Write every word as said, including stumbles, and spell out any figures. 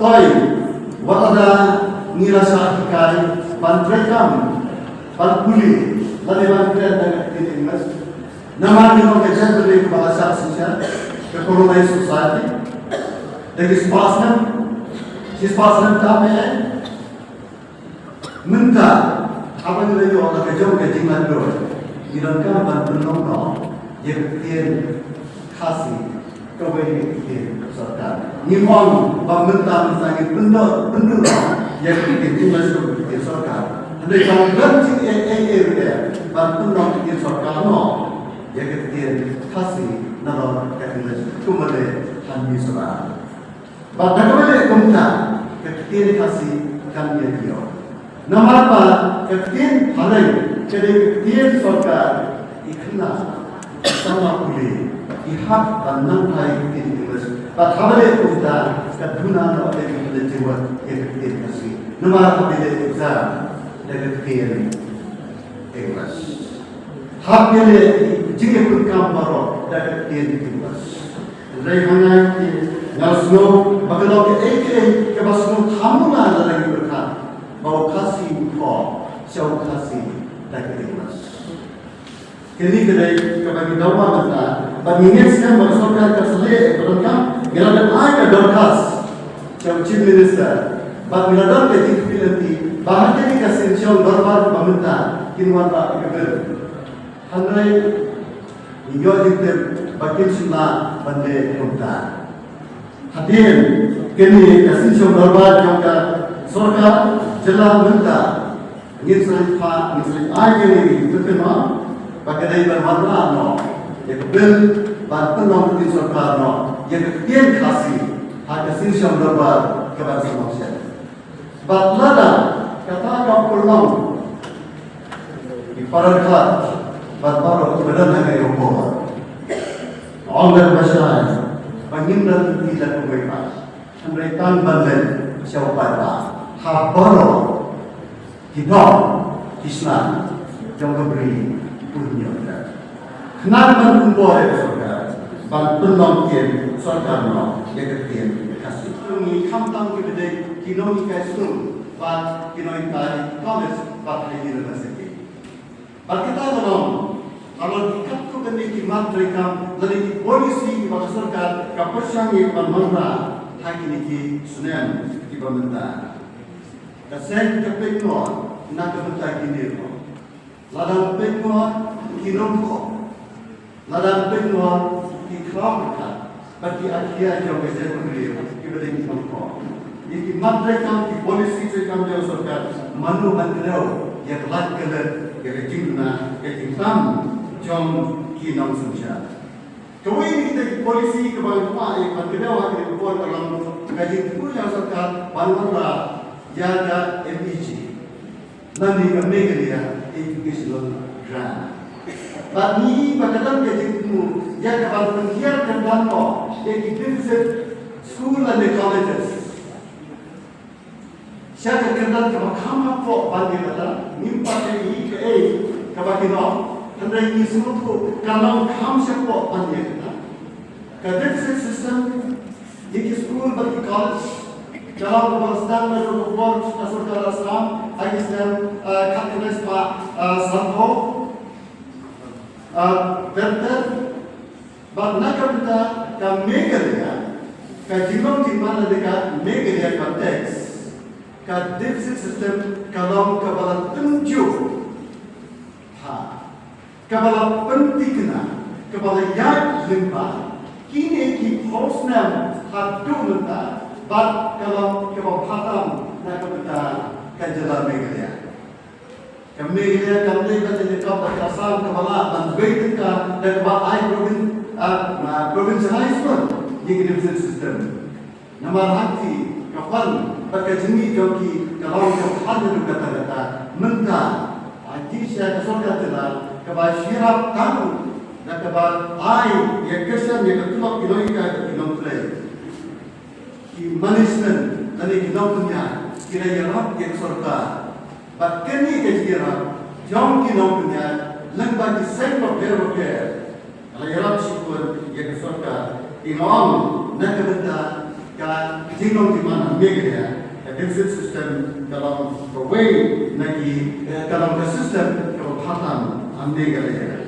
Hooid, wat lada ngi la shah hikai ban treikam, ban pule lane ban kren da ka ktien English, namar ngi long ka jaitbynriew kaba la shah synshar, ka colonized society. Da ki spah snem, shi spah snem tam eh. Mynta haba ngi la ïoh la ka jong ka jinglaitluid, ngi donkam ban pynlong noh ïa ka ktien Khasi kawei ka ktien sorkar. Ngim ong ba mynta mynta ngin pynduh pynduh noh ïa ka ktien English kawei ka ktien sorkar. Hynrei ban don jingeh ei ei ruh ban pynlong ktien sorkar noh ïa ka ktien Khasi nalor ka English kumba dei ha Mizoram. Bad da kaba dei kumta, ka ktien Khasi kan ïa ïoh. Namar ba ka ktien phareng ka dei ka ktien sorkar, i khynnah, i samla pule, i hap ban nang phai ktien English. Bad haba dei kumta, ka duna noh dei ka ktien jingwat ïa ka ktien Khasi. Namar haba dei exam da ka ktien English. Hap ïaleh jingïapynkam baroh da ka ktien English. Hynrei hangne nga sngew ba ka long kaei kaei kaba sngewthuh na la dang pyrkhat ba u Khasi u thoh sha u Khasi da ka English. Kane ka dei kaba ngi dawa mynta bad ngi ngeit skhem ba ka sorkar ka sa leh ïa kaba donkam. Ngi la dep ai ka dorkhas sha u Chief Minister bad ngi la don ka jingkyrpad lynti ba ha kane ka sien shong dorbar ba mynta kin wanrah ïa ka bill. Hynrei ngi ïoh jingtip ba kim shym lah ban leh kumta. Hadien kane ka sien shong dorbar jong ka sorkar jylla mynta ngin sa leit phah, ngin sa leit ai ïa ka jingkyrpad ba ka dei ban wanrah noh ïa ka bill ban pynlong ktien sorkar noh ïa ka ktien Khasi ha ka sien shong dorbar kaban sa long shen. Bad lada kata kam pynlong, ki para khat bad baroh kiba don hangne ruh, ong da kaba shai ba ngim don lynti da kawei pat, hynrei tang ban leit sha u paidbah ha baroh ki dong ki snam jong ka bri, ki pun ïa ka. Khnang ban pynbor ïa ka sorkar ban pynlong ktien sorkar noh ïa ka ktien Khasi. Ngi khamtam kiba dei ki nonghikai skul bad ki nonghikai college bad ha university. Bad kita ka long halor ki katto katne ki mat treikam lane ki policy kiba ka sorkar ka pyrshang ïa ka ban wanrah ha kine ki snem kiba mynta. Ka seng ka pynbor na ka bynta kine ruh. Lada pynbor ki nongkhoh, lada pynbor ki khlaw pyrkhat bad ki akhia jong ka jaitbynriew kiba dei ki nongkhoh. Ïa ki mat treikam, ki policy treikam jong sorkar, mano ban kdew ïa ka lait ka let, ïa ka jingduna, ka jingtam jong ki nongsynshar. Kawei na kita ki policy kaba ngi kwah ïa ban kdew ha kane ka por ka long ka jingthmu jong sorkar ban wanrah ïa ka M E G lane ka Meghalaya Educational Grant. Bad ngi ba ka don ka jingthmu ïa ka ban pynhiar kyrdan noh ïa ki deficit school lane colleges sha ka kyrdan kaba kham hapoh ban ïa kata. Ngim pat ïohi kaei kaba ki long, hynrei ngi sngewthuh ka long kham shapoh ban ïa kata. Ka deficit system ïa ki skul bad ki college ka long kaba la sdang naduh ka por ka sorkar Assam ha ki snem, eh, khatkhyndai spah, eh, sanphew. Ah, bad na ka bynta ka Meghalaya, ka jinglong jingman lane ka Meghalaya context, ka deficit system ka long kaba la tynjuh. Ha, kaba la pynthikna, kaba la ïaid lyngba kine ki phew snem haduh mynta, bad ka long kaba bha tam na ka bynta ka jylla Meghalaya. Ka Meghalaya kam dei ban ïa kaba ka Assam kaba lah ban wei tyngka da kaba ai provin-, ah, ma-, provincialize ïa ka deficit system. Namar hangne ka fund bad ka jingmih jong ki ka long ka fund naduh katta katta. Mynta ha ki sha ka sorkar jylla kaba sngewthuh tang da kaba ai ïa ka shan ïa ka tulop ki nonghikai bad ki nongtrei. Ki management lane ki nongpynïaid ki la ïarap ïa ka sorkar. Bad kane ka jingïarap jong ki nongpynïaid lyngba ki seng bapher bapher ka la ïarap shibun ïa ka sorkar. Te nga ong na ka bynta Ka jinglong jingman ha Meghalaya, ka deficit system ka long kawei na ki, eh, ka long ka system kaba khattam ha Meghalaya.